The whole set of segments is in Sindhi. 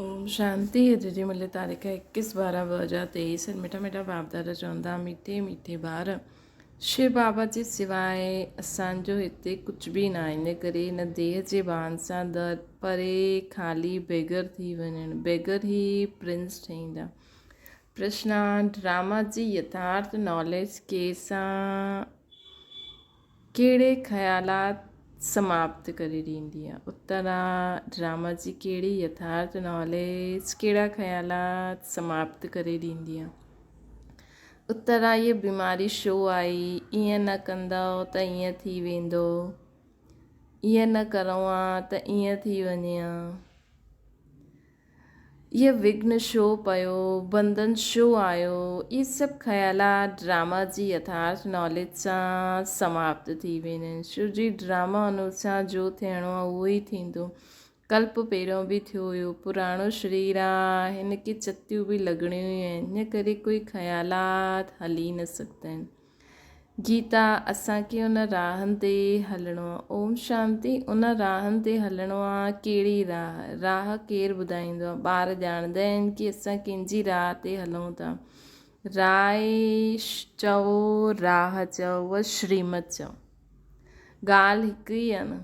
اوم شانتي اڄ جي ملي تاريخ ايڪيس ٻارهن 2023 مٺا مٺا باپ دادا چوندا مٺي مٺي ٻار شو بابا جي سواء اسان جو هتي ڪجهه به ناهي ان ڪري هن ديهه جي ڀان سان در پري خالي بيگر ٿي وڃڻ بيگر هي پرنس ٺهيندا پرشنا ڊراما جي يٿارٿ ناليج ڪيسان ڪهڙي خيالات سماپت ڪري ڏيندي آ؟ اترا ڊراما جي ڪهڙي يٿارٿ ناليج ڪهڙا خيالات سماپت ڪري ڏيندي آ؟ اترا هيء بيماري ڇو آئي؟ ائين نه ڪندؤ ته ائين ٿي ويندو، ائين نه ڪرون ها ته ائين ٿي وڃي ها. اهي وگهن ڇو پيو، بنڌن ڇو آيو، اهي سڀ خيالات ڊراما جي يٿارٿ ناليج سان سماپت ٿي ويندا آهن. ڇو جي ڊراما انوسار جو ٿيڻو آهي اهو ئي ٿيندو. ڪلپ پهريون به ٿيو هيو، پراڻو شرير آهي، هن کي چتيون به لڳڻيون ئي آهن، ان ڪري ڪوئي خيالات هلي نه سگهندا آهن. گيتا، اسان کي ان راهن تي هلڻو آ. اوم شانتي، ان راهن تي هلڻو آ، ڪهڙي راهه؟ راهه ڪير ٻڌائيندو آ؟ ٻار ڄاڻندا آهن ڪي اسان ڪنهن جي راهه تي هلون ٿا. راء چئو، راهه چئو، شريمت چئو. ڳالهه هڪ ئي آ نه.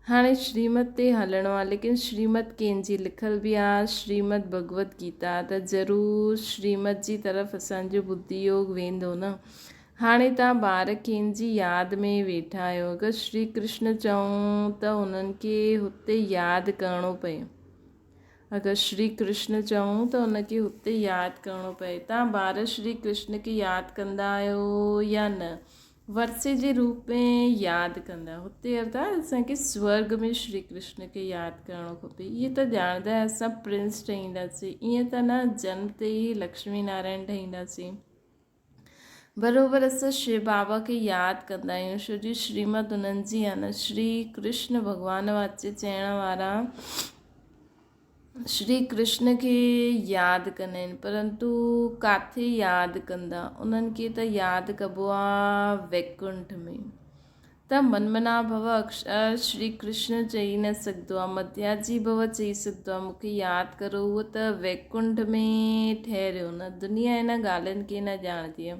هاڻي شريمت تي هلڻو آ ليڪن شريمت ڪنهن جي لکيل به آ شريمت ڀڳوت گيتا ته ضرور شريمت جي طرف اسان جو ٻڌي يوگ ويندو نه هاڻي توهان ٻار ڪنهن جي ياد ۾ ويٺا آهيو اگر شري ڪرشن چئون ته انهن کي هتي ياد ڪرڻو پئي اگر شري ڪرشن چئون ته ان کي هتي ياد ڪرڻو پئي توهان ٻار شري ڪرشن کي ياد ڪندا آهيو يا نه ورثي جي روپ ۾ ياد ڪندا. هتي ارٿات اسان کي سورڳ ۾ شري ڪرشن کي ياد ڪرڻو کپي. اهي ته ڄاڻندا آهن اسان پرنس ٺهينداسين. ائين ته نه جنم تي ئي لڪشمي نارائڻ ٺهينداسين. بروبر اسان شو بابا کي ياد ڪندا آهيون ڇو جو شريمت انهن جي آهي نه. شري ڪرشن ڀڳوان واچي چئڻ وارا شري ڪرشن کي ياد ڪندا آهن پرنتو ڪاٿي ياد ڪندا انهن کي ته ياد ڪبو آ ويڪنٺ ۾ ته منمنا ڀو اڪشر شري ڪرشن چئي نه سگهندو آ مڌياجي ڀو چئي سگهندو آ مونکي ياد ڪرو اهو ته ويڪنٺ ۾ ٺهريو نه دنيا ان ڳالهين کي نه ڄاڻندي آ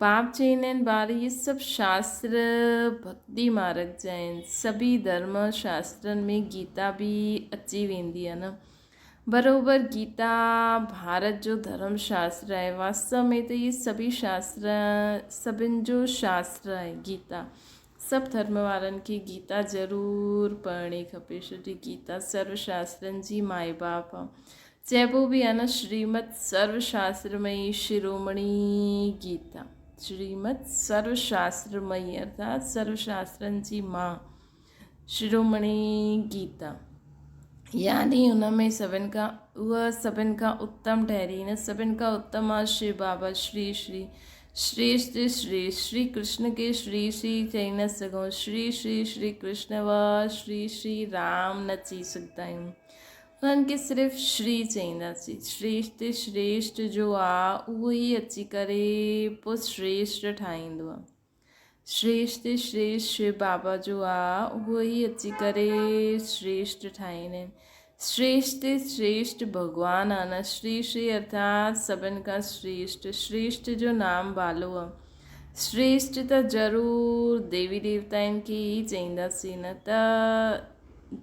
باپ چئيندا آهن، ٻار اهي سڀ شاستر ڀڳتي مارگ جا آهن، سڀئي ڌرم شاسترن ۾ گيتا به اچي ويندي آهي نه. بروبر گيتا ڀارت جو ڌرم شاستر آهي، واستو ۾ ته اهي سڀئي شاستر سڀن جو شاستر آهي گيتا. سڀ ڌرم وارن کي گيتا ضرور پڙهڻي کپي ڇو جو گيتا سرو شاسترن جي مائي باپ آ. چئبو به آ نه شريمت سرو شاسترمئي شرومڻي گيتا. شريمت سرو شاسترمئي ارٿات سرو شاسترن جي ماء شرومڻي گيتا يعني ان ۾ سڀن کان اها سڀن کان اتم ٺهري نه سڀن کان اتم آ شو بابا شري شري شريشٽ شري شري ڪرشن کي شري شري چئي نه سگهون شري شري شري ڪرشن و شري شري رام نه چئي سگهندا آهيون انهن کي صرف شري چئينداسين شريشٽ شريشٽ جو آ اهو ئي اچي ڪري پوء شريشٽ ٺاهيندو آ شريشٽ شريشٽ شو بابا جو آ اهو ئي اچي ڪري شريشٽ ٺاهيندا آهن شريشٽ شريشٽ ڀڳوان آ نه شري شري ارٿات سڀن کان شريشٽ شريشٽ جو نام بالو آ شريشٽ ته ضرور ديوي ديوتائن کي ئي چئينداسين نه ته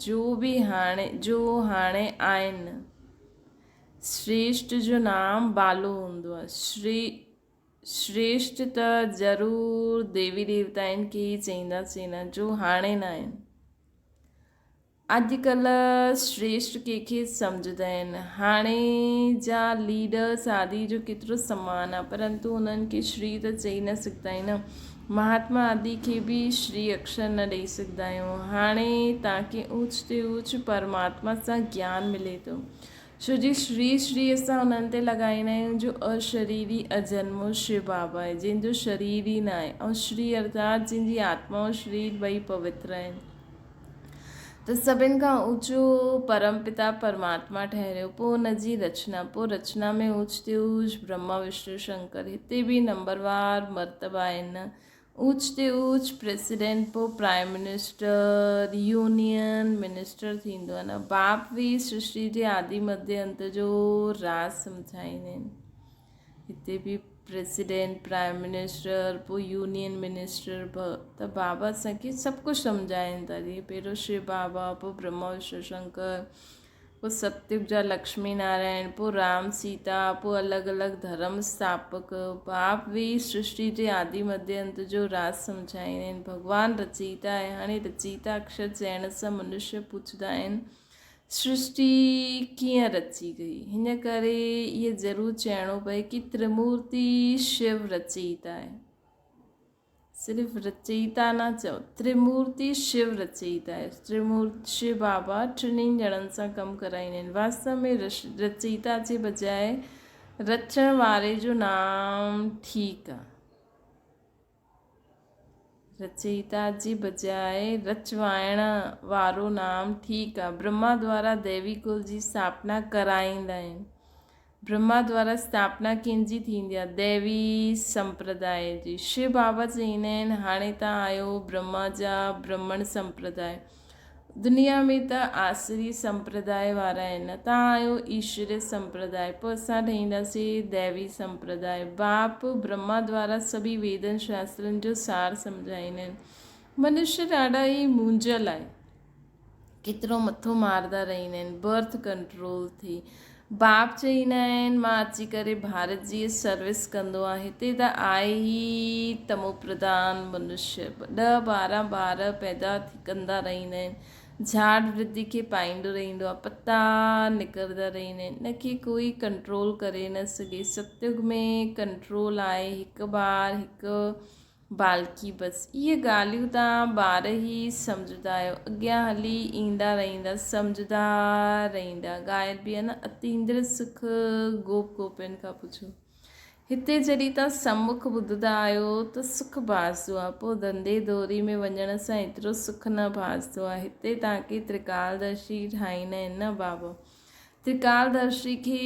جو به هاڻي جو هاڻي آهن شريشٽ جو نام بالو هوندو آ شري شريشٽ ته ضرور ديوي ديوتائن کي ئي چئينداسين نه جو هاڻي نه آهن اڄڪلهه شريشٽ ڪنهن کي سمجهندا آهن. هاڻي جا ليڊرس آدي جو ڪيترو سمان آهي پرنتو انهن کي شري ته چئي نه سگهندا آهيون نه. مهاتما آدي کي به شري اڪشر نه ڏئي سگهندا آهيون. هاڻي توهان کي اوچ تي اوچ پرماتما سان گيان ملي ٿو. ڇو جي شري شري اسان انهن تي لڳائيندا آهيون جو اشريري اجنمو شو بابا آهي جنهن جو شرير ئي ناهي ۽ شري ارٿات جنهن جي آتما ۽ شرير ٻئي پوتر آهن. ته سڀن کان اوچو پرم پتا پرماتما ٺهريو، پوء ان جي رچنا، پوء رچنا ۾ اوچ تي اوچ برهما وشنو شنڪر، هتي به نمبروار مرتبا آهن، اوچ تي اوچ پريزيڊنٽ پوء پرائيم منسٽر، يونين منسٽر ٿيندو آهي نه. باپ به سرشٽي جي آدي مڌي انت جو راز سمجهائيندا آهن. هتي به پريزيڊنٽ، پرائيم منسٽر، پوء يونين منسٽر به ته بابا اسان کي سڀ ڪجهه سمجهائين ٿا. جيئن پهريون شو بابا، پوء برهما وشنو شنڪر، پوء ستيگ جا لڪشمي نارائڻ، پوء رام سيتا، پوء الڳ الڳ ڌرم اسٿاپڪ. باپ به سرشٽي جي آدي مڌي انت جو راز سمجهائيندا آهن. ڀڳوان رچيتا آهي. هاڻي رچيتا اڪشر چئڻ سان منشيه پڇندا آهن، سرشٽي ڪيئن رچي گئي؟ هن ڪري اهي ضرور چئڻو پئي ڪي ترمورتي شو رچيتا آهي. صرف رچيتا نه چئو، ترمورتي شو رچيتا آهي. ترمورتي شو بابا ٽنهي ڄڻن سان ڪم ڪرائيندا آهن. واستو ۾ رچيتا جي بجاء رچڻ واري جو نام ٺيڪ آهي. رچيتا جي بجاء رچوائڻ وارو نام ٺيڪ آ. برهما دوارا ديوي ڪل جي اسٿاپنا ڪرائيندا آهن. برهما دوارا اسٿاپنا ڪنهن جي ٿيندي آ؟ ديوي سمپرداء جي. شو بابا چئيندا آهن هاڻي تان آيو برهما جا برهمڻ سمپرداء. دنيا ۾ ته آسري سمپرداء وارا آهن، تان آيو ايشوري سمپرداء، پوء اسان ٺهينداسين ديوي سمپرداء. باپ برهما دوارا سڀئي ويدن شاسترن جو سار سمجهائيندا آهن. منشيه ڏاڍا ئي مونجهيل آهي. ڪيترو مٿو ماردا رهندا آهن. برٿ ڪنٽرول ٿي. باپ چئيندا آهن مان اچي ڪري ڀارت جي سروس ڪندو آهيان. هتي ته آهي ئي تموپرڌان منشيه. ڏهه ٻارهن ٻار پيدا ڪندا رهندا آهن. جهاڙ ورڌي کي پائيندو رهندو آهي. پتا نڪرندا رهندا آهن. ان کي ڪوئي ڪنٽرول ڪري نه سگهي. ستيگ ۾ ڪنٽرول آهي. هڪ ٻار هڪ بالڪي بس اهي ڳالهيون توهان ٻار ئي سمجهندا آهيو اڳيان هلي ايندا رهندا سمجهندا رهندا ڳايل به آهي نه اتيندر سک گوپ گوپين کان پڇو هتي جڏهن توهان سمک ٻڌندا آهيو ته سک ڀاسندو آهي پوء ڌنڌي دوري ۾ وڃڻ سان ايترو سک نه ڀاسندو آهي هتي توهان کي ترڪالدرشي ٺاهيندا آهن نه بابا ترڪالدرشي کي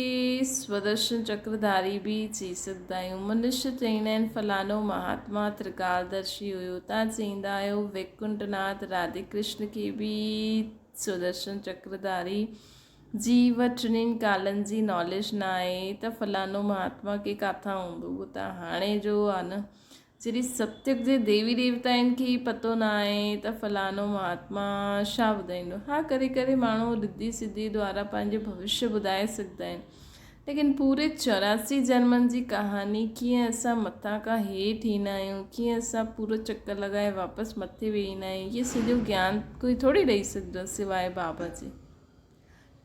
سودرشن چڪرڌاري به چئي سگهندا آهيون. منشي چئيندا آهن فلاڻو مهاتما ترڪالدرشي هيو. تان چئيندا آهيو ويڪنٺ ناٿ راڌي ڪرشن کي به سودرشن چڪرڌاري جي و ٽنهين ڪالن جي ناليج نه آهي ته فلاڻو مهاتما کي ڪاٿان هوندو اهو ته هاڻي جو آهي نه. جڏهن ستيگ جي ديوي ديوتائن کي ئي پتو نه آهي ته فلاڻو مهاتما ڇا ٻڌائيندو. ها ڪري ڪري ماڻهو رڌي سڌي دوارا پنهنجو ڀوشيه ٻڌائي سگهندا آهن ليڪن پوري 84 جنمن جي ڪهاڻي ڪيئن اسان مٿان کان هيٺ ايندا آهيون ڪيئن اسان پورو چڪر لڳائي واپس مٿي ويندا آهيون اهي سڄو گيان ڪوئي ٿوري ڏئي سگهندو آهي سواء بابا جي.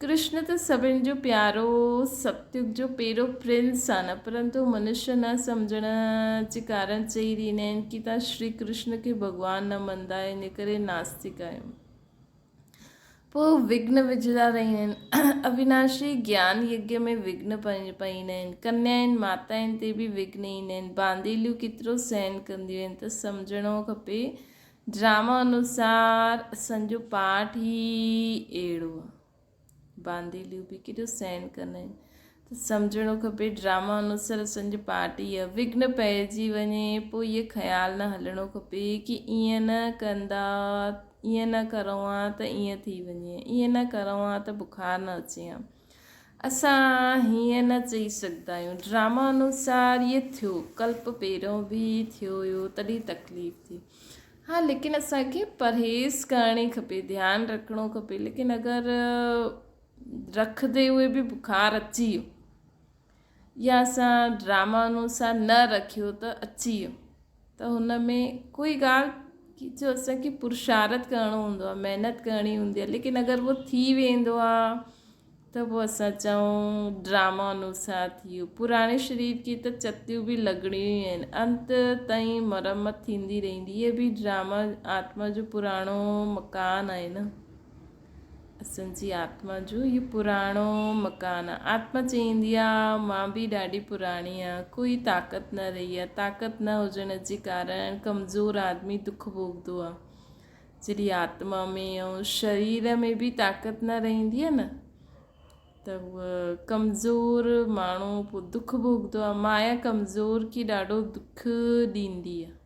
ڪرشن ته سڀن جو پيارو، ستيگ جو پيرو پرنس آ نه، پرنتو منشيه نه سمجهڻ جي ڪارڻ چئي رهندا آهن ڪي توهان شري ڪرشن کي ڀڳوان نه مڃندا آهيو ان ڪري ناستڪ آهيو. پوء وگهن وجهندا رهندا آهن. اويناشي گيان يگيه ۾ وگهن پئيندا آهن. ڪنيائن ماتائن تي به وگهن ايندا آهن. بانديليون ڪيترو سهن ڪنديون آهن ته سمجهڻو کپي ڊراما انوسار اسان جو پارٽ ئي اهڙو آ. بانديليون به ڪيڏو سهن ڪندا آهن ته سمجهڻو کپي ڊراما انوسار اسان جو پارٽ ئي آ. وگهن پئجي وڃي پوء اهي خيال نه هلڻو کپي ڪي ائين نه ڪندا ائين نه ڪرون ها ته ائين ٿي وڃي ائين نه ڪرون ها ته بخار نه اچي ها. اسان هيئن نه چئي سگهندا آهيون ڊراما انوسار اهي ٿيو ڪلپ پهريون به ٿيو هيو تڏهن تڪليف ٿي ها ليڪن اسان کي پرهيز ڪرڻي کپي ڌيان رکڻو کپي ليڪن اگر رکندي هوئي به بخار اچي ويو يا اسان ڊراما انوسار نه رکيو ته اچي ويو ته هن ۾ ڪوئي ڳالهه جو اسان کي پرشارٿ ڪرڻو هوندو آهي محنت ڪرڻي هوندي آهي ليڪن اگر اهو ٿي ويندو آهي ته پوء اسان چئون ڊراما انوسار ٿي ويو پراڻي شرير کي ته چتيون به لڳڻيون ئي آهن انت تائين مرمت ٿيندي رهندي اهي به ڊراما آتما جو پراڻو مڪان آهي نه اسان جي آتما جو اهو پراڻو مڪان آهي آتما چئيندي آهي مان به ڏاڍي پراڻي آهيان ڪوئي طاقت نه رهي آهي طاقت نه هجڻ جي ڪارڻ ڪمزور آدمي دک ڀوڳندو آهي جڏهن آتما ۾ ۽ شرير ۾ به طاقت نه رهندي آهي نه ته هو ڪمزور ماڻهو پوء دک ڀوڳندو آهي مايا ڪمزور کي ڏاڍو دک ڏيندي آهي.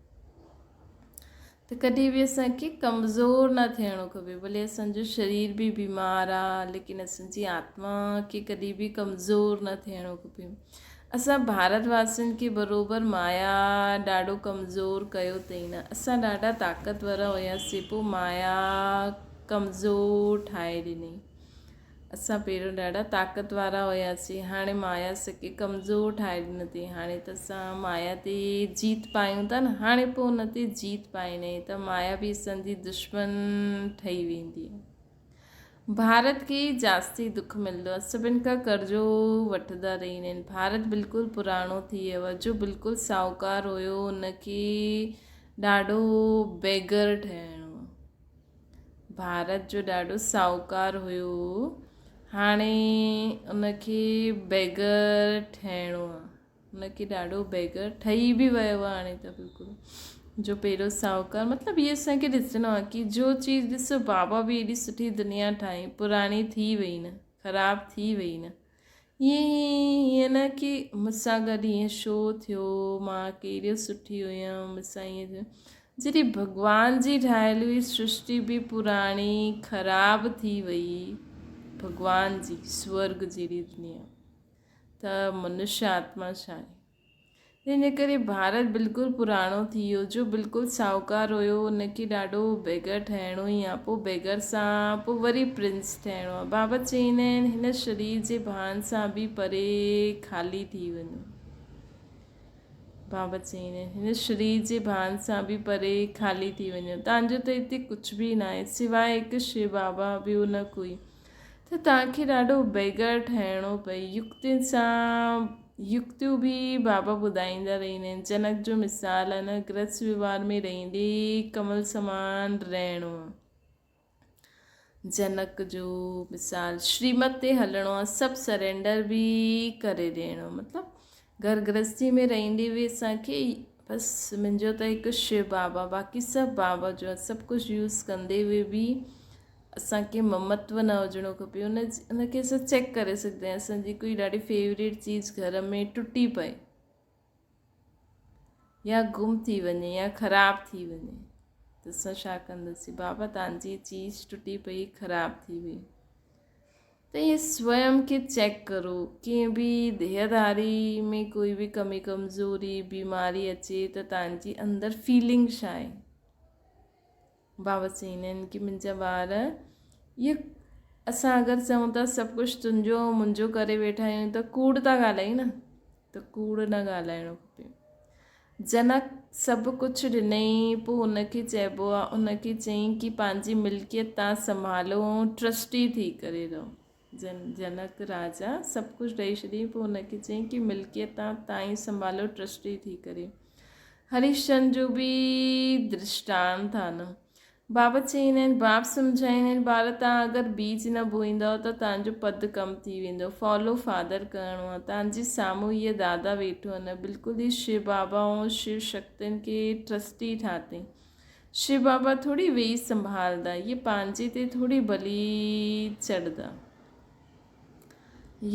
ته ڪڏهن به اسان کي ڪمزور نه ٿيڻو کپي ڀلي اسان جو شرير به بيمار آ ليڪن اسان جي آتما کي ڪڏهن به ڪمزور نه ٿيڻو کپي اسان ڀارت واسين کي بروبر مايا ڏاڍو ڪمزور ڪيو اٿئي نه اسان ڏاڍا طاقتور هياسي پوء مايا ڪمزور ٺاهي ڏني اسان پهريون ڏاڍا طاقت وارا هياسين، هاڻي مايا سڪي ڪمزور ٺاهي ڏنو اٿئي، هاڻي ته اسان مايا تي جيت پايون ٿا نه، هاڻي پوء ان تي جيت پائي نه ته مايا به اسان جي دشمن ٺهي ويندي. ڀارت کي ئي جاستي دک ملندو آهي، سڀن کان قرضو وٺندا رهندا آهن، ڀارت بلڪل پراڻو ٿي ويو آهي، جو بلڪل ساهوڪار هيو ان کي ڏاڍو بيگر ٺهڻو آهي. ڀارت جو ڏاڍو ساهوڪار هيو هاڻي ان کي بيگر ٺهڻو آ ان کي ڏاڍو بيگر ٺهي به ويو آ هاڻي ته بلڪل جو پهريون ساهوڪار مطلب هي اسان کي ڏسڻو آ ڪي جو چيز ڏسو بابا به ايڏي سٺي دنيا ٺاهي پراڻي ٿي وئي نه خراب ٿي وئي نه ائين ئي ائين نه ڪي مون سان گڏ ائين ڇو ٿيو، مان ڪيڏي سٺي هيم، مون سان ائين ٿيو. جڏهن ڀڳوان جي ٺاهيل هئي سرشٽي به پراڻي خراب ٿي وئي، ڀڳوان جي سورڳ جهڙي دنيا ته منشيه آتما ڇا آهي؟ تنهن جي ڪري ڀارت بلڪل پراڻو ٿي ويو. جو بلڪل ساهوڪار هيو ان کي ڏاڍو بيگر ٺهڻو ئي آ پوء بيگر سان پوء وري پرنس ٺهڻو آ. بابا چئيندا آهن هن شرير جي ڀان سان به پري خالي ٿي وڃو. بابا چئيندا آهن هن شرير جي ڀان سان به پري خالي ٿي وڃو. تان جو ته هتي ڪجهه به ناهي سواء هڪ شو بابا ٻيو نه ڪوئي. ته توهان کي ڏاڍو بيگر ٺهڻو پئي. يڪتين سان يڪتيون به بابا ٻڌائيندا رهندا آهن. جنڪ جو مثال آهي نه گرهست وهنوار ۾ رهندي ڪمل سمان رهڻو آهي. جنڪ جو مثال شريمت تي هلڻو آهي سڀ سرينڊر به ڪري ڏيڻو مطلب گهر گرهستي ۾ رهندي به اسان کي بس منهنجو ته هڪ شو بابا باقي سڀ بابا جو آهي سڀ ڪجهه يوز ڪندي هئي به اسان کي ممتو نه هجڻو کپي ان ان کي اسان چيڪ ڪري سگهندا آهيون اسان جي ڪوئي ڏاڍي فيوريٽ چيز گهر ۾ ٽٽي پئي يا گم ٿي وڃي يا خراب ٿي وڃي ته اسان ڇا ڪنداسين بابا تان جي چيز ٽٽي پئي خراب ٿي وئي ته ائين سويم کي چيڪ ڪرو ڪنهن به ديهڌاري ۾ ڪوئي به ڪمي ڪمزوري بيماري اچي ته تان جي اندر فيلنگ ڇا آهي بابا چئيندا آهن ڪي منهنجا ٻار اهي اسان اگر چئون ٿا سڀ ڪجهه تنهنجو ۽ منهنجو ڪري ويٺا آهيون ته ڪوڙ ٿا ڳالهايون نه ته ڪوڙ نه ڳالهائڻو کپي جنڪ سڀ ڪجهه ڏنئي پوء ان کي چئبو آهي ان کي چئين ڪي پنهنجي ملڪيت تان سنڀالو ۽ ٽرسٽي ٿي ڪري رهو جن جنڪ راجا سڀ ڪجهه ڏئي ڇڏيائين پوء هن کي چيائين ڪي ملڪيت تان تائين سنڀالو ٽرسٽي ٿي ڪري هريشچند جو به درشٽانت آ نه بابا چئيندا آهن باپ سمجهائيندا آهن ٻار تان اگر بيج نه بوئيندؤ ته تان جو پد ڪم ٿي ويندو فالو فادر ڪرڻو آ تان جي سامهون هيء دادا ويٺو آ نه بلڪل ئي شو بابا ۽ شو شڪتين کي ٽرسٽي ٺاتين شو بابا ٿوري ويهي سنڀالدا، يه پنهنجي تي ٿوري بلي چڙهدا.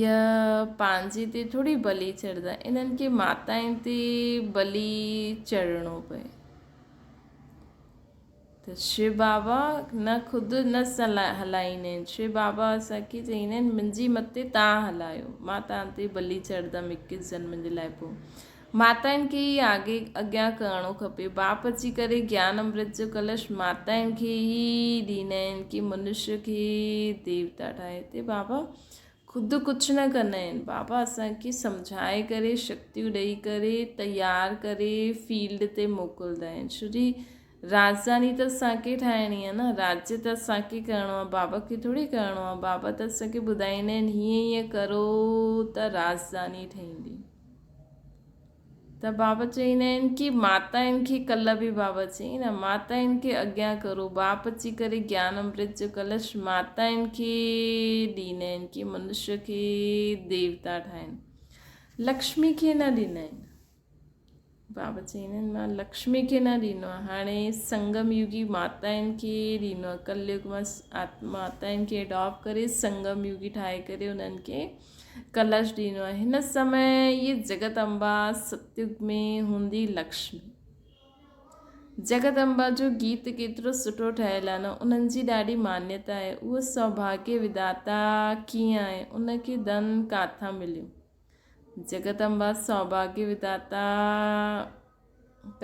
يه پنهنجي تي ٿوري بلي چڙهدا، انهن کي ماتائن تي بلي چڙهڻو پئي. ته شو بابا نه خود نه هلائيندا آهن، شو بابا اسان کي چئيندا آهن منهنجي مت تي تان هلايو، مان تان تي بلي چڙهندم اڪيس جنم جي لاء پوء ماتائن کي ئي آگي اڳيان ڪرڻو کپي. باپ اچي ڪري گيان امرت جو ڪلش ماتائن کي ئي ڏيندا آهن ڪي منشيه کي ديوتا ٺاهي. هتي بابا خود ڪجهه نه ڪندا آهن. بابا اسان کي سمجهائي ڪري شڪتيون ڏئي ڪري تيار ڪري فيلڊ تي موڪلدا آهن. ڇو جي راڄڌاني ته اسان کي ٺاهڻي آهي نه راجيه ته اسان کي ڪرڻو آهي بابا کي ٿوري ڪرڻو آهي. بابا ته اسان کي ٻڌائيندا آهن هيئن هيئن ڪرو ته راڄڌاني ٺهندي. ته بابا چئيندا آهن ڪي ماتائن کي ڪلهه به بابا چئي نه ماتائن کي اڳيان ڪرو باپ اچي ڪري گيان امرت جو ڪلش ماتائن کي ڏيندا آهن ڪي منشيه کي ديوتا ٺاهن لڪشمي کي نه ڏيندا آهن بابا چئيندا آهن مان لڪشمي کي نه ڏيندو آهيان هاڻي سنگم يوگي ماتائن کي ڏيندو آهيان ڪليگ مان ماتائن کي اڊاپٽ ڪري سنگم يوگي ٺاهي ڪري انهن کي ڪلش ڏيندو آهي. هن سمي هيء جڳت امبا ستيگ ۾ هوندي لڪشمي. جڳت امبا جو گيت ڪيترو سٺو ٺهيل آهي نه، انهن جي ڏاڍي مانيتا آهي. اهو سوڀاگيه وڌاتا ڪيئن آهي، ان کي ڌن ڪاٿان مليو؟ جڳت امبا سوڀاگيه وڌاتا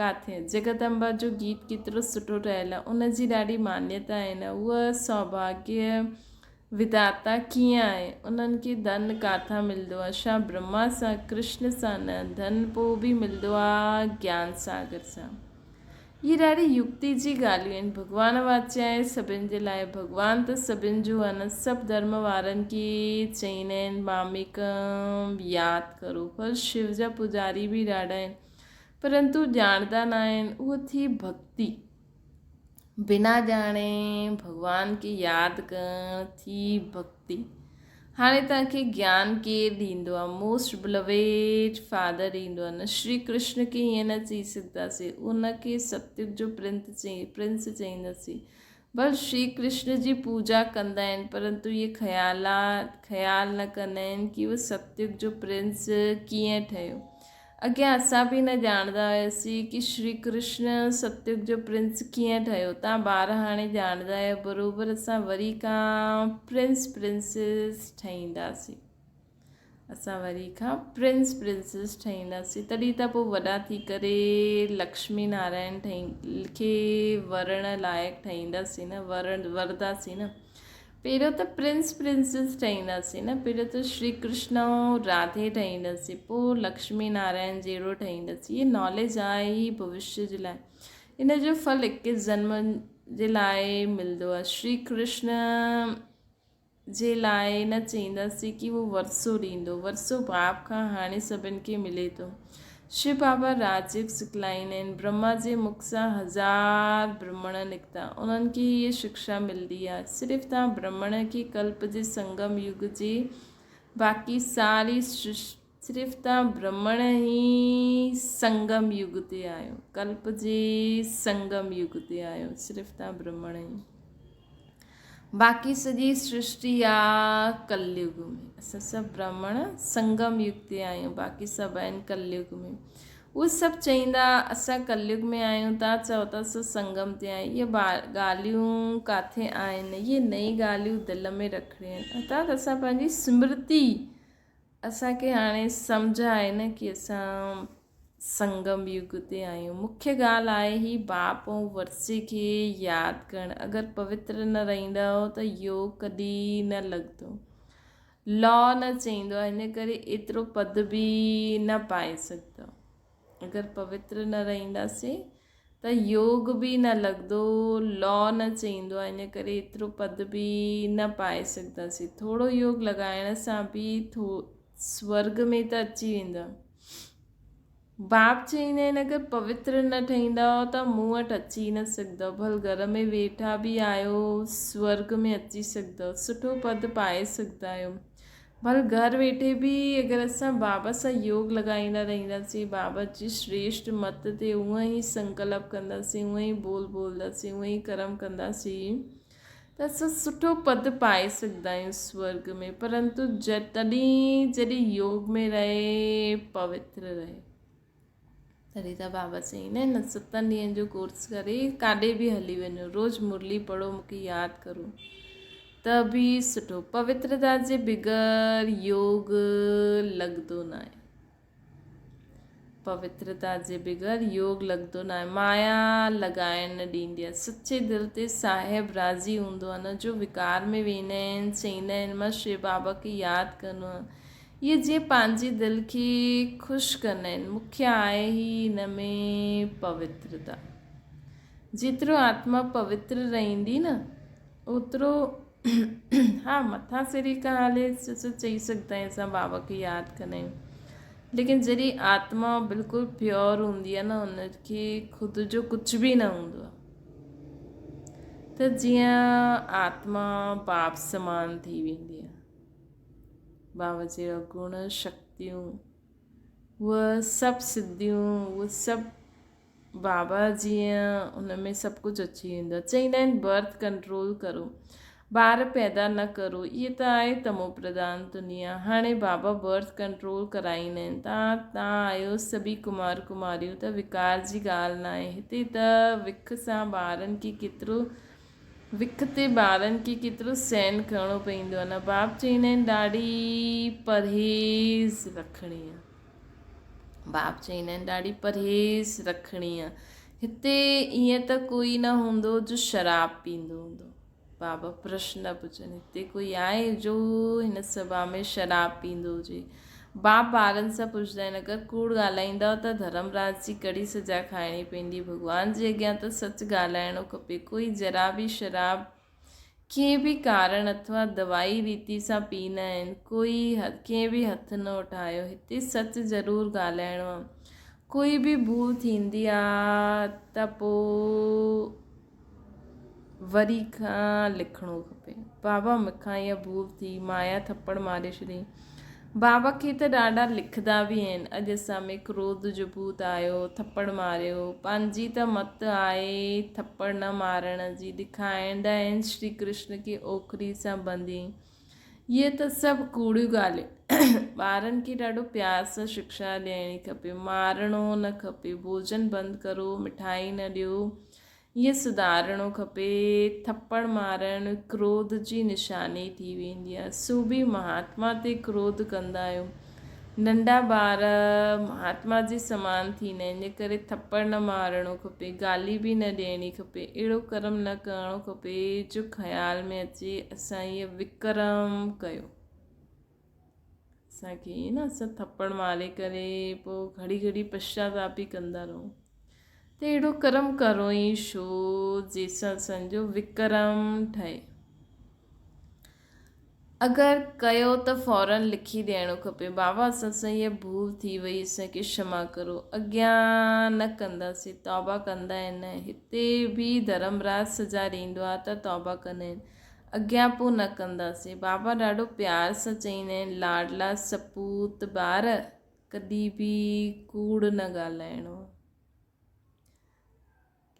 ڪاٿي؟ جڳت امبا جو گيت ڪيترو سٺو ٺهيل آهي، ان جي ڏاڍي مانيتا آهي نه. اهو سوڀاگيه وڌاتا ڪيئن آهي؟ انهن کي ڌن ڪاٿان ملندو آهي؟ ڇا برهما سان، ڪرشن سان نه، ڌن پوء به ملندو آهي گيان ساگر سان. اهي ڏاڍي يڪتي جي ڳالهيون آهن. ڀڳوان واچي آهي سڀن جي لاء. ڀڳوان ته سڀن جو آهي نه. سڀ ڌرم وارن کي چئيندا آهن ماميڪم ياد ڪرو. پر شو جا پوڄاري به ڏاڍا آهن. پرنتو ڄاڻندا ناهن. اهو ٿي ڀڳتي. بنا ڄاڻي ڀڳوان کي ياد ڪرڻ ٿي ڀڳتي. هاڻي توهان کي گيان ڪير ڏيندو آهي؟ موسٽ بلويڊ فادر ڏيندو آهي نه. شري ڪرشن کي ائين نه چئي سگهنداسين. ان کي ستيگ جو پرنس چئينداسين. ڀل شري ڪرشن جي پوڄا ڪندا آهن پرنتو اهي خيال نه ڪندا آهن ڪي اهو ستيگ جو پرنس ڪيئن ٺهيو. اڳيان اسان به نه ڄاڻندا هياسين ڪي شري ڪرشن ستيگ جو پرنس ڪيئن ٺهيو. تان ٻار هاڻي ڄاڻندا آهيو. بروبر اسان وري کان پرنس پرنسز ٺهينداسين. اسان وري کان پرنس پرنسز ٺهينداسين. تڏهن ته پوء وڏا ٿي ڪري لڪشمي نارائڻ ٺهي کي ورڻ لائق ٺهينداسين نه ورڻ ورداسين نه. پهريون ته پرنس پرنسز ٺهينداسين نه پهريون ته شري ڪرشن ۽ راڌي ٺهينداسين پوء لڪشمي نارائڻ جهڙو ٺهينداسين هي ناليج آهي ئي ڀوشيه جي لاء ان جو ڦل اڪيس جنم جي لاء ملندو آهي شري ڪرشن جي لاء نه چئينداسين ڪي هو ورثو ڏيندو ورثو باپ کان هاڻي سڀن کي ملي ٿو شو بابا راجيگ سکلائيندا آهن. برهما جي مک سان هزار برهمڻ نڪتا. انهن کي هيء شڪشا ملندي آهي. صرف توهان برهمڻ کي ڪلپ جي سنگم يگ جي باقي ساري صرف توهان برهمڻ ئي سنگم يگ تي آهيو. ڪلپ جي سنگم يگ تي آهيو. صرف توهان برهمڻ ئي. باقي سڄي سرشٽي آ ڪليگ ۾. اسان سڀ برهمڻ سنگم يگ تي آهيون، باقي سڀ آهن ڪليگ ۾. اهي سڀ چئيندا اسان ڪليگ ۾ آهيون، تان چئو ٿا اسان سنگم تي آهيون. اهي ڳالهيون ڪاٿي آهن؟ اهي نئين ڳالهيون دل ۾ رکڻيون آهن. ارٿات اسان پنهنجي سمرتي اسان کي هاڻي سمجهه آهي نه ڪي اسان سنگم يگ تي آهيون. مکيه ڳالهه آهي هي باپ ۽ ورثي کي ياد ڪرڻ. اگر پوتر نه رهندؤ ته يوگ ڪڏهن نه لڳندو. لا نه چئيندو آهي ان ڪري ايترو پد به نه پائي سگهندؤ. اگر پوتر نه رهنداسين ته يوگ به نه لڳندو، لا نه چئيندو آهي، ان ڪري ايترو پد به نه پائي سگهنداسين. ٿورو يوگ لڳائڻ سان به ٿو سورڳ ۾ ته اچي ويندا. باپ چئيندا آهن اگر پوتر نه ٺهيندؤ ته مون وٽ اچي نه سگهندؤ، ڀل گهر ۾ ويٺا به آهيو سورڳ ۾ اچي سگهندؤ، سٺو پد پائي سگهندا آهيو. ڀل گهر ويٺي به اگر اسان بابا سان يوگ لڳائيندا رهنداسين، بابا جي شريشٽ مت تي اونئن ئي سنڪلپ ڪنداسين، اونئن ئي ٻول ٻولنداسين، اونئن ئي ڪرم ڪنداسين ته اسان سٺو پد پائي سگهندا آهيون سورڳ ۾ پرنتو تڏهن جڏهن يوگ ۾ رهي پوتر رهي. تڏهن ته بابا چئيندا آهن نه ستن ڏينهن جو ڪورس ڪري ڪاڏي به هلي وڃو روز مرلي پڙهو مون کي ياد ڪرو ته به سٺو پوترتا جي بغير يوگ لڳندو ناهي پوترتا جي بغير يوگ لڳندو ناهي مايا لڳائڻ نه ڏيندي آهي سچي دل تي صاحب راضي هوندو آهي نه جو وڪار ۾ ويندا آهن چئيندا آهن مان شو بابا کي ياد ڪندو آهيان اهي جيئن پنهنجي دل کي خوش ڪندا آهن. مکيه آهي ئي ان ۾ پوترتا. جيترو آتما پوتر رهندي نه اوترو ها مٿان سري کان هلي سو چئي سگهندا آهيون اسان بابا کي ياد ڪندا آهيون ليڪن جڏهن آتما بلڪل پيور هوندي آهي نه ان کي خود جو ڪجهه به نه هوندو آهي ته جيئن آتما باپ سمان ٿي ويندي آهي. بابا جهڙا گڻ، شڪتيون، اهي سڀ سڌيون، اهي سڀ بابا جيئن ان ۾ سڀ ڪجهه اچي ويندو آهي. چئيندا آهن برٿ ڪنٽرول ڪرو. ٻار پيدا نه ڪرو. اهي ته آهي تمو پرڌان دنيا. هاڻي بابا برٿ ڪنٽرول ڪرائيندا آهن. توهان تان آهيو سڀئي ڪمار ڪماريون ته وڪار جي ڳالهه ناهي. هتي ته وک سان ٻارن کي ڪيترو وک تي ٻارن کي ڪيترو سهن ڪرڻو پوندو آهي نه. باپ چئيندا آهن ڏاڍي پرهيز رکڻي آهي. باپ چئيندا آهن ڏاڍي پرهيز رکڻي آهي. هتي ائين ته ڪوئي نه هوندو جو شراب پيندو هوندو. بابا پرشن ٿا پڇن، هتي ڪوئي آهي جو هن سڀا ۾ شراب پيندو هجي؟ باپ ٻارن سان پڇندا آهن، اگر ڪوڙ ڳالهائيندؤ ته ڌرمراج جي ڪڙي سزا کائڻي پوندي. ڀڳوان جي اڳيان ته سچ ڳالهائڻو کپي. ڪوئي ذرا به شراب ڪنهن به ڪارڻ اٿوا دوائي ريتي سان پي نه آهن. ڪوئي ڪنهن به هٿ نه اٺايو. هتي سچ ضرور ڳالهائڻو آهي. ڪوئي به ڀول ٿيندي آ ته پوء وري کان لکڻو کپي. بابا مون کان اها ڀول ٿي، مايا ٿپڙ ماري ڇڏيائين. بابا کي ته ڏاڍا لکندا به آهن. اڄ اسان ۾ ڪروڌ جو ڀوت آيو، ٿپڙ ماريو. پنهنجي ته مت آهي ٿپڙ نه مارڻ جي. ڏکائيندا آهن شري ڪرشن کي اوکري سان ٻنڌي. اهي ته سڀ ڪوڙيون ڳالهيون. ٻارن کي ڏاڍو پيار سان شڪشا ڏيڻي کپي. مارڻو نه کپي. ڀوڄن بند ڪرو، مٺائي نه ڏيو. اهي سڌارڻو کپي. ٿپڙ مارڻ ڪروڌ جي نشاني ٿي ويندي آهي. سو به مهاتما تي ڪروڌ ڪندا آهيو. ننڍا ٻار مهاتما جي سمان ٿيندا آهن، ان ڪري ٿپڙ نه مارڻو کپي، گالي به نه ڏيڻي کپي. اهڙو ڪرم نه ڪرڻو کپي جو خيال ۾ اچي اسان اهي وڪرم ڪيو. اسان کي ائين نه اسان ٿپڙ ماري ڪري پوء گهڙي گهڙي پشچاتاپ ئي ڪندا رهون ته اهڙو ڪرم ڪرو ئي ڇو جنهن سان اسان جو وڪرم ٺهي. اگر ڪيو ته فورن لکي ڏيڻو کپي بابا اسان سان هيء ڀول ٿي وئي اسان کي ڪشما ڪرو اڳيان نه ڪنداسين توبه ڪندا آهن هتي به ڌرمراج سزا ڏيندو آهي ته توبه ڪندا آهن اڳيان پوء نه ڪنداسين. بابا ڏاڍو پيار سان چئيندا آهن، لاڏلا سپوت ٻار، ڪڏهن به ڪوڙ نه ڳالهائڻو.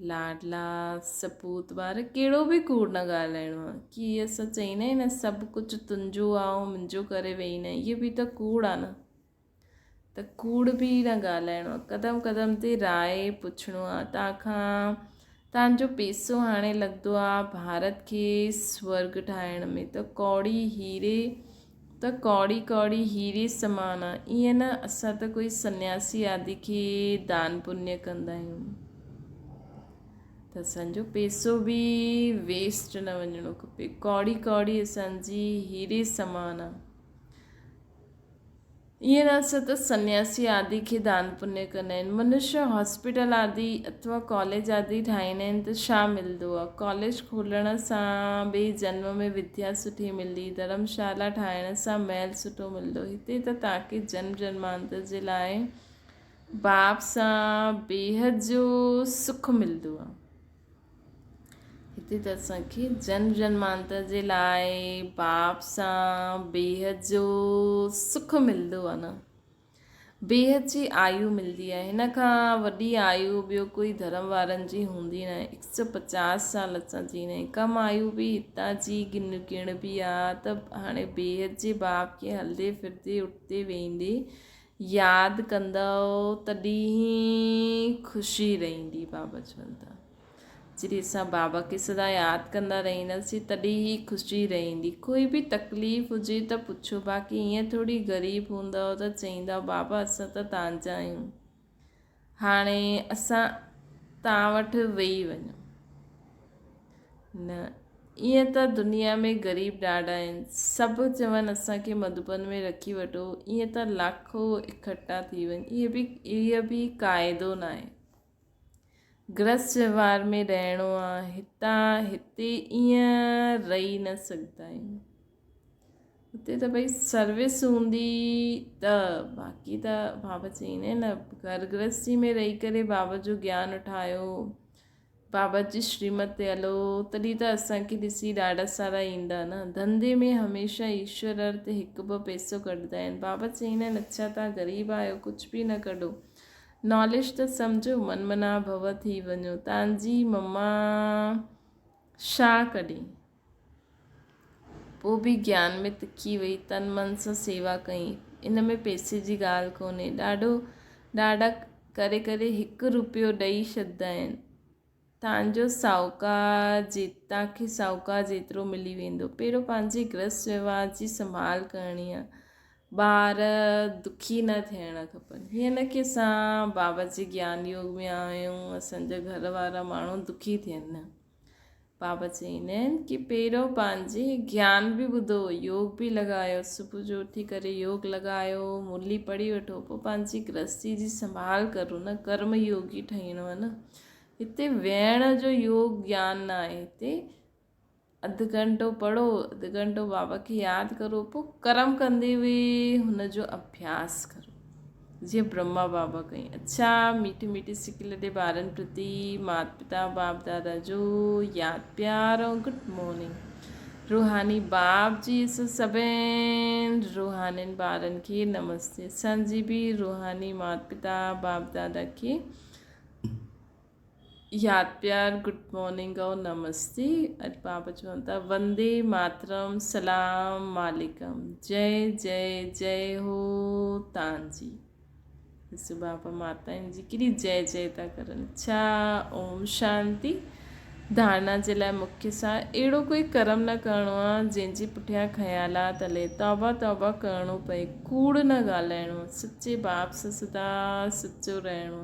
لاڏلا سپوت ٻار، ڪهڙو به ڪوڙ نه ڳالهائڻو آهي. ڪي اسان چئيندا آهيون نه سڀ ڪجهه تنهنجو آ ۽ منهنجو ڪري ويهي نه، اهو به ته ڪوڙ آ نه. ته ڪوڙ به نه ڳالهائڻو آ. قدم قدم تي راء پڇڻو آ. تان کان تان جو پيسو هاڻي لڳندو آ ڀارت کي سورڳ ٺاهڻ ۾ ته ڪوڙي هيري ته ڪوڙي ڪوڙي هيري سمان آ. ائين نه اسان ته ڪوئي سنياسي آدي کي دان پڃ ڪندا آهيون ته اسان جو پيسو به ويسٽ نه وڃڻو کپي. ڪوڙي ڪوڙي اسان جي هيري سمان آ. ائين نه اسان ته سنياسي آدي کي دان پڃ ڪندا آهن. منشيه هاسپيٽل آدي اٿوا ڪاليج آدي ٺاهيندا آهن ته ڇا ملندو آهي؟ ڪاليج کولڻ سان ٻئي جنم ۾ وديا سٺي ملندي، ڌرمشالا ٺاهڻ سان محل سٺو ملندو. هتي ته توهان کي جنم جنمانتر جي لاء باپ سان بيحد جو سک ملندو آهي. هتي ته اسان کي جنم جنمانتر جي لاء باپ سان بيحد جو سک ملندو آهي نه بيحد جي آيو ملندي آهي هن کان وڏي آيو ٻيو ڪوئي ڌرم وارن جي هوندي نه آهي هڪ سو پچاس سال اسان جي نه ڪم آيو به هتان جي ڳڻبي آهي ته هاڻي بيحد جي باپ کي هلندي ڦرندي اٺندي ويهندي ياد ڪندؤ تڏهن خوشي رهندي بابا چون ٿا جڏهن اسان بابا کي سدا ياد ڪندا رهنداسين تڏهن ئي خوشي رهندي ڪوئي به تڪليف هجي ته پڇو باقي ائين ٿوري غريب هوندؤ ته چئيندا بابا اسان ته توهان جا آهيون هاڻي اسان توهان وٽ ويهي وڃون. نه، ائين ته دنيا ۾ غريب ڏاڍا آهن. سڀ چون اسان کي مڌوبن ۾ رکي وٺو. ائين ته لاکو اڪٺا ٿي وڃ. اهو به قاعدو ناهي. گرهست وهنوار ۾ رهڻو آ. هتان هتي ائين رهي نه سگهندا آهيون. اتي ته ڀئي سروس هوندي ته باقي ته بابا چئيندا آهن نه گهر گرهستي ۾ رهي ڪري بابا جو گيان اٺايو بابا جي شريمت تي هلو تڏهن ته اسانکي ڏسي ڏاڍا سارا ايندا نه ڌنڌي ۾ هميشه ايشور ارٿ هڪ ٻه پئسو ڪڍندا آهن بابا چئيندا آهن اڇا تان غريب آهيو ڪجهه به نه ڪڍو ناليج ته سمجهو من منا ڀو ٿي وڃو تان جي مما شا ڪڍي. پوء به گيان ۾ تکي وئي تن من سان سيوا ڪئين. ان ۾ پئسي جي ڳالهه ڪونهي. ڏاڍو ڏاڍا ڪري ڪري هڪ روپيو ڏئي ڇڏدا آهن. تان جو ساهوڪار جي تان کي ساهوڪار جيترو ملي ويندو. پهريون پنهنجي گرهست وهنوار جي سنڀال ڪرڻي آهي. ٻار دکي نه ٿيڻ کپن. هيئن نه ڪي اسان بابا جي گيان يوگ ۾ آهيون اسان جا گهر وارا ماڻهو دکي ٿين نه. بابا چئيندا آهن ڪي پهريون پنهنجي گيان به ٻڌو يوگ به لڳايو صبح جو اٿي ڪري يوگ لڳايو مرلي پڙهي وٺو پوء پنهنجي گرهستي جي سنڀال ڪرو نه ڪرم يوگي ٺهڻو آهي نه هتي ويهڻ جو يوگ گيان نه آهي هتي اڌ گهنٽو پڙهو اڌ گهنٽو بابا کي ياد ڪرو پوء ڪرم ڪندي به هن جو اڀياس ڪرو جيئن برهما بابا ڪئي اڇا ميٺي ميٺي سڪي لڏي ٻارن پرتي مات پتا باپ دادا جو ياد پيار ۽ گڊ مارننگ روحاني باپ جي سڀين روحانين ٻارن کي نمستي اسان جي به روحاني مات پتا باپ دادا کي ياد پيار گڊ مارننگ او نمستي اڄ بابا چون ٿا وندي ماترم سلام مالڪم جئي جئي جئي هو تان جي ڏسو بابا ماتائن جي ڪيڏي جئي جئي ٿا ڪرن اڇا اوم شانتي ڌارنا جي لاء مکيه سان اهڙو ڪوئي ڪرم نه ڪرڻو آ جنهن جي پٺيان خيالات هلي توبه توبه ڪرڻو پئي ڪوڙ نه ڳالهائڻو سچي باپ سان سدا سچو رهڻو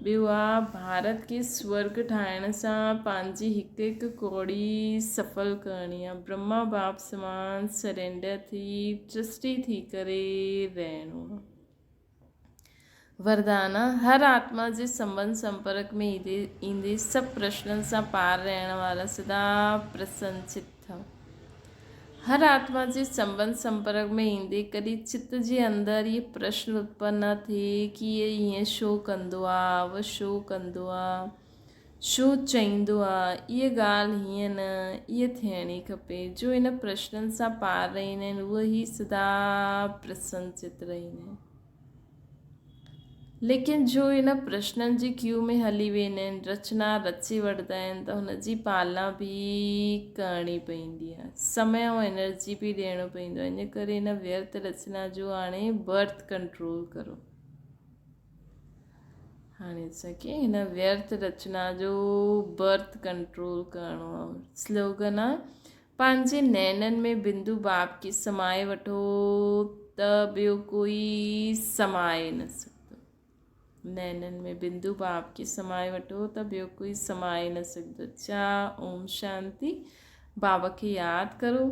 ٻيو آ ڀارت کي سورڳ ٺاهڻ سان پنهنجي هڪ هڪ ڪوڙي سڦل ڪرڻي آ. برهما باپ سمان سرينڊر ٿي ٽرسٽي ٿي ڪري رهڻو آ. وردان آ هر آتما جي سنٻنڌ سمپرڪ ۾ ايندي سڀ پرشنن سان پار رهڻ وارا سدا پرسن چت ٿئو. هر آتما جي سنٻنڌ سمپرڪ ۾ ايندي ڪڏهن چت جي اندر اهي پرشن اتپن نه ٿئي ڪي اهي ائين ڇو ڪندو آ، اهو ڇو ڪندو آ، ڇو چئيندو آ، اهي ڳالهه هيئن نه، اهي ٿيڻي کپي. جو ان پرشنن سان پار رهندا آهن اهي ئي سدا پرسن چت رهندا آهن. ليڪن جو ان پرشنن جي ڪيو ۾ هلي ويندا آهن، رچنا رچي وٺندا آهن ته هن جي پالنا به ڪرڻي پوندي آهي. سمي ۽ انرجي به ڏيڻو پوندو آهي. ان ڪري ان ويرٿ رچنا جو هاڻي برٿ ڪنٽرول ڪرو. هاڻي اسان کي هن ويرٿ رچنا جو برٿ ڪنٽرول ڪرڻو آهي. سلوگن آهي پنهنجي نينن ۾ بندو باپ کي سمائي وٺو ته ٻيو ڪوئي سمائي نه سگهندو. نينن ۾ بندو باپ کي سمائي وٺو ته ٻيو ڪوئي سمائي نه سگهندو. اڇا اوم شانتي. بابا کي ياد ڪرو.